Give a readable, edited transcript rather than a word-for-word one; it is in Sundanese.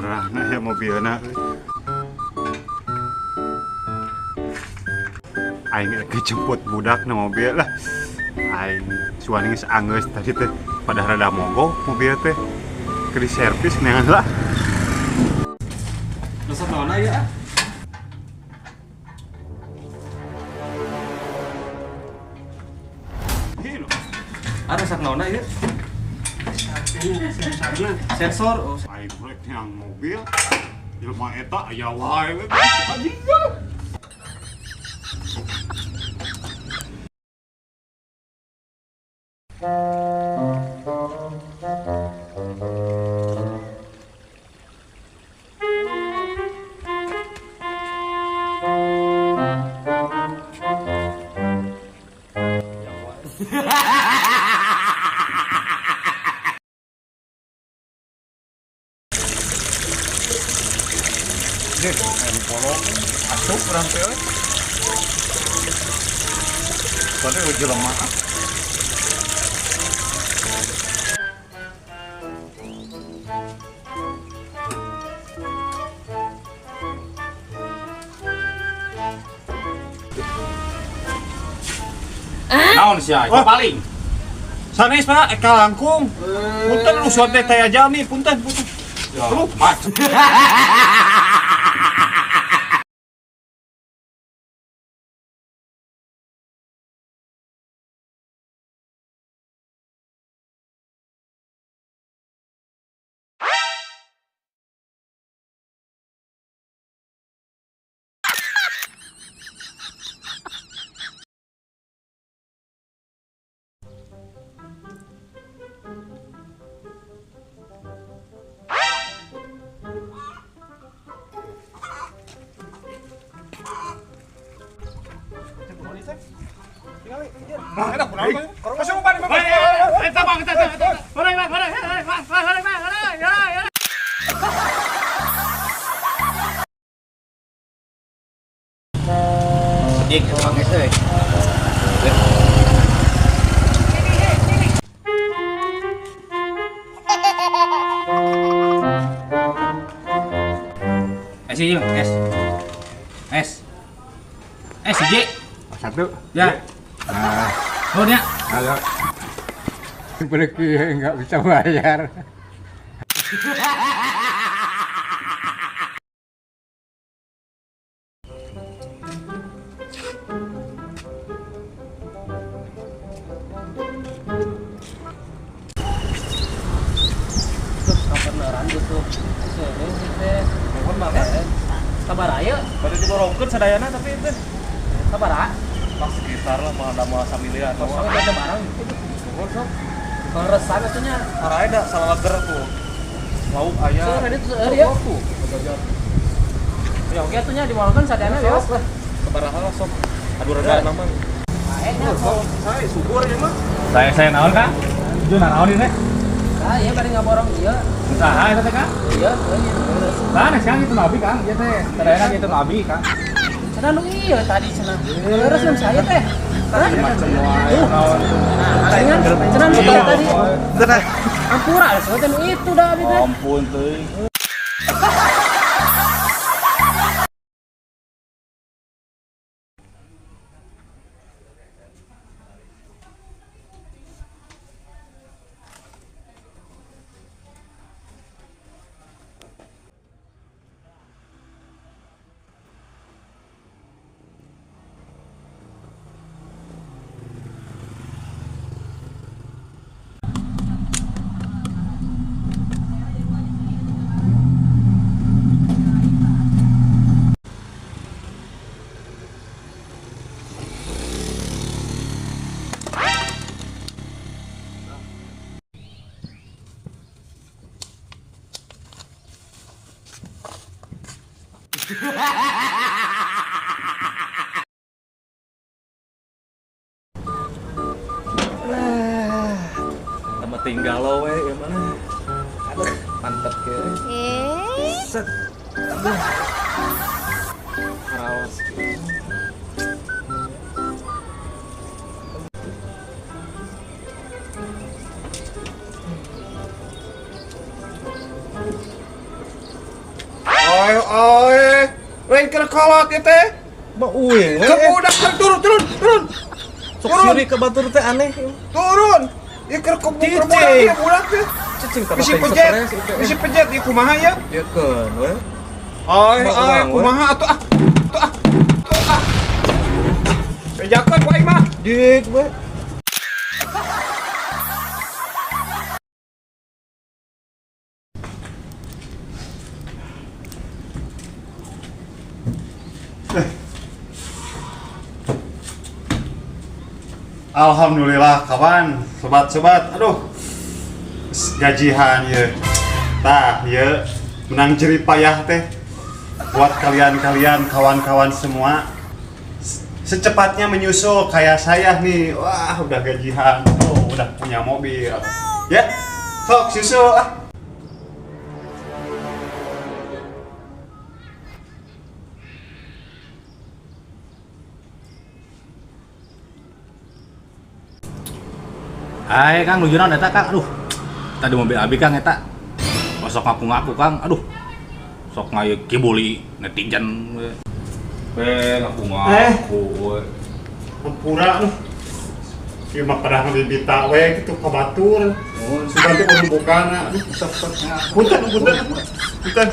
Murah na ya mobilna. Aing rek jemput budak na mobil lah. Aing suan geus anggeus tadi teh pada rada mogok mobil teh. Ke di servis neangan lah. Resep naon ya? Ah, resep naon ya? Sensor. Oh, Aing rek yang mobil jelema eta aya wae we. Anjing. Deh, aing bolong asup urang teh euy. Tadi euy jelema. Naon sia? Wah. Paling. Sanes Pak, eka langkung. Punten lu suat teh taya jami, punten, punten. Lu, Dik, bangis euy. Es ieu, es. Es. Es hiji. Satu. Ya. Nah, Nuhun ya. kalau pergi nggak bisa bayar. Terus kabeneran gitu. Seureun sih teh. Nuhun mah. Sabar aya, Bade diborongkeun sadayana tapi teh sabar ah. pas sekitar lah mah ada mah samilian. Kosong ada barang gitu. Nuhun sok. Kaleresan atuh nya. Harae da salah leger tuh. Lauk aya. Seueur itu seueur ya. Tuh. Ya oke atuh nya diborongkeun sadayana ya. Sok lah. Sabaraha lah sok. Aduh rega mah. Ae nya Sok, saya subur ieu mah. Saya naon Kang? Itu naon ini teh? Ah, iya bari ngaborong ieu. Usaha eta teh Kang? Iya, heuh nya. Leres. Sanes Kang itu nabi Kang, ieu teh. Sadayana itu nabi Kang. Cenah nu ieu tadi cenah. Leres nu saya teh. Hah? Macem wae naon. Nah, cenah nu ieu tadi. Ampura, soalnya nu itu dah abi teh. Ampun teuing. Sama tinggal we ieu mana. Aduh, mantep ke. Set. Aduh. Karaos. Lain keur kolot ieu teh. Ba uing we. Ke budak keur turun turun turun. Sok Turun. sirik ke batur teh aneh. Turun. Ieu keur ke Cicing. budak ieu budak teh. Cicing tambah Bisi teh pejet, stres itu. bisi pejet ieu kumaha ya? Ya keun we. Oi, Bang, oi, bang, we. kumaha atuh ah. Atuh ah. Atuh ah. Bejakeun ku aing mah. Dik we. Alhamdulillah kawan, sobat-sobat. Aduh. Gajihan ya. Tah, ya menang jerih payah teh. Buat kalian-kalian kawan-kawan semua secepatnya menyusul kayak saya nih. Wah, udah gajian. Oh, udah punya mobil. Ya. Sok susul ah. Hai Kang, nuju naon eta Kang? Aduh. Tadi mobil abi Kang eta. Oh, sok ngaku-ngaku Kang. Aduh. Sok ngayu kibuli netizen we. Be ngaku-ngaku we. Hampura lu. Ieu mah pada ngabibita we gitu ka batur. Oh, Sugan teh kudu bukana. Aduh, sok sok punten, punten. Punten.